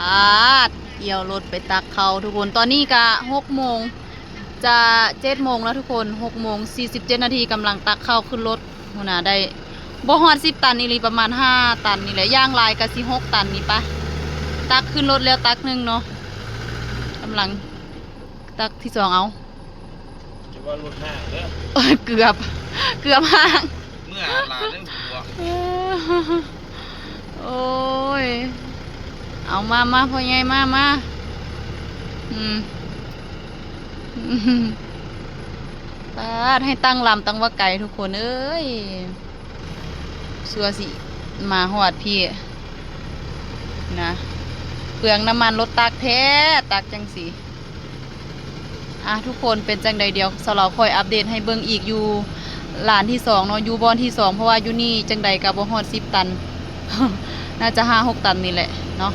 ອາດ ກ່ຽວລົດໄປຕັກເຂົ້າທຸກຄົນ. ຕອນນີ້ກະຫົກໂມງ ຈະເຈັດໂມງແລ້ວທຸກຄົນ ຫົກໂມງສີ່ສິບເຈັດນາທີ ກຳລັງຕັກເຂົ້າຂຶ້ນລົດ. ຫົວໜ້າໄດ້ບໍ່ຮອດສິບຕັນອີ່ຫຼີ ປະມານຫ້າຕັນນີ້ແຫຼະ ຢ່າງຫຼາຍກະຊິຫົກຕັນນີ້ປະ. ຕັກຂຶ້ນລົດແລ້ວຕັກໜຶ່ງເນາະ ກຳລັງຕັກທີສອງເອົາ. ຈະວ່າລົດຫ້າງເດີ ເກືອບ ເກືອບຫ້າງ ເມື່ອຫຼານເດ້ຫົວ. ເອີ ໂອ້ຍ ເອົາ ມາ ມາ ພໍ່ໃຫຍ່ ມາ ມາ. ອືມ ປາດ ໃຫ້ຕັ້ງລຳຕັ້ງວ່າໄກທຸກຄົນເອີຍ ຊົ່ວຊິມາຮອດພີ້ນະ. ເປືອງນ້ຳມັນລົດຕັກແທ້ ຕັກຈັ່ງຊີ້. ອ່ະ ທຸກຄົນເປັນຈັ່ງໃດ ດຽວສາວລາວຄ່ອຍອັບເດດໃຫ້ເບິ່ງອີກຢູ່ລານທີສອງເນາະ ຢູ່ບ່ອນທີສອງ ເພາະວ່າຢູ່ນີ້ຈັ່ງໃດກະບໍ່ຮອດສິບຕັນ ໜ້າຈະຫ້າຫົກຕັນນີ້ແຫຼະເນາະ.